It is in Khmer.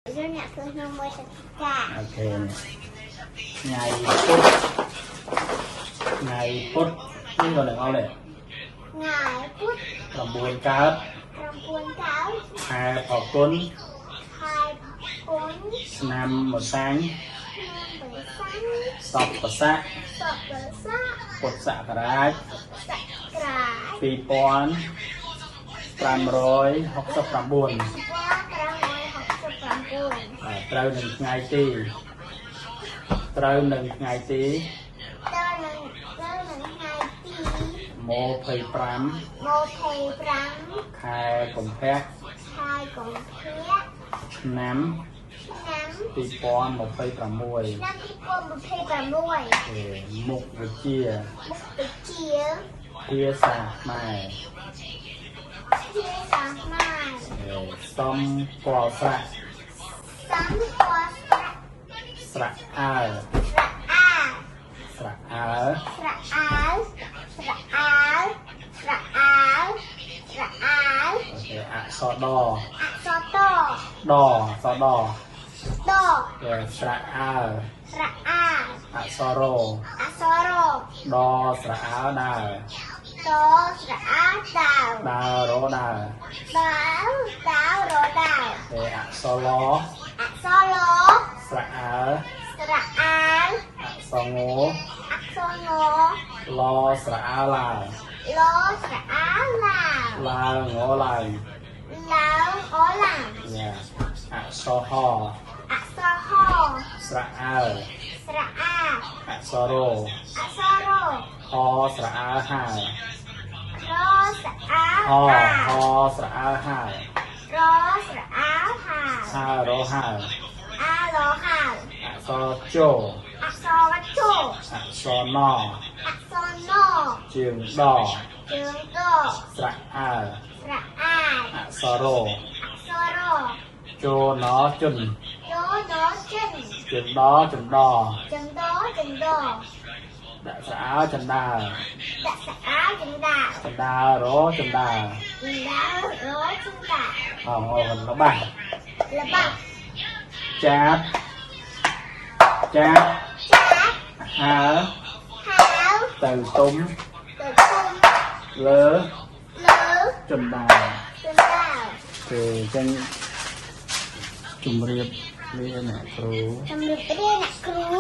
យើងអ្នកគ្រូខ្ញុំមួយសកា OK ថ្ងៃពុធថ្ងៃពុធនេះក៏នឹងអត់ទេ ថ្ងៃពុធ 9កើត 9កើត ខែផល្គុន ខែគុណ ឆ្នាំម្សាញ់ ឆ្នាំបិសាំង សពស័ក សពស័ក ពុទ្ធសករាជ សក្រាជ 2569 1569 បាទត្រូវនឹងថ្ងៃទីត្រូវនឹងថ្ងៃទី ត្រូវនឹងត្រូវនឹងថ្ងៃទី 25 25 ខែកុម្ភៈ ខែកុម្ភៈ ឆ្នាំ ឆ្នាំ 2026 ឆ្នាំ2026 េមុខវិជ្ជា មុខវិជ្ជា ភាសាខ្មែរ ភាសាខ្មែរ េសំគាល់ស្រៈ សំគាល់ស្រៈ ស្រៈអើ ស្រៈអា ស្រៈអើ ស្រៈអាស្រៈអាស្រៈអាស្រៈអា OK អក្សរដ អក្សរត ដអក្សរដ ដ គេស្រៈអើ ស្រៈអា អក្សររ អក្សររ ដស្រៈអើដើរ តស្រៈអាដាវ ដើររដើរ ដាវដាវរដាវ គេអក្សរល អក្សរល ស្រៈអើ ស្រៈអា អក្សรง អក្សรง លស្រៈអើឡា លស្រៈអាឡាវ ឡាងឡើង ឡាវអឡាង យ៉ាអក្សរហ អក្សរហ ស្រៈអើ ស្រៈអា អក្សររ អក្សររ ហស្រៈអើហា រស្រៈអា ហ ហា ហស្រៈអើហា រស្រៈអាហា ហារហា អារហា អក្សរជោ អក្សរជោ អក្សរណ អក្សរណ ជើងដ ជើងដ ស្រៈអើ ស្រៈអា អក្សររ អក្សររ ជោណជិន ជោណជិន ជើងដចំដ ជើងដជើងដ ដាក់ស្រៈអើចណ្ដាល ដាក់ស្រៈអាចណ្ដាល ចណ្ដាលរចណ្ដាល ចណ្ដាលរចណ្ដាល អងអូនល្បះ ល្បះ ចាបចាប ចាប ហើ ហាវ ទៅទុំ ទៅទុំ លើ លើ ចណ្ដាល ចណ្ដាល គេអញ្ចឹងជំរាបលាអ្នកគ្រូ ជំរាបលាអ្នកគ្រូ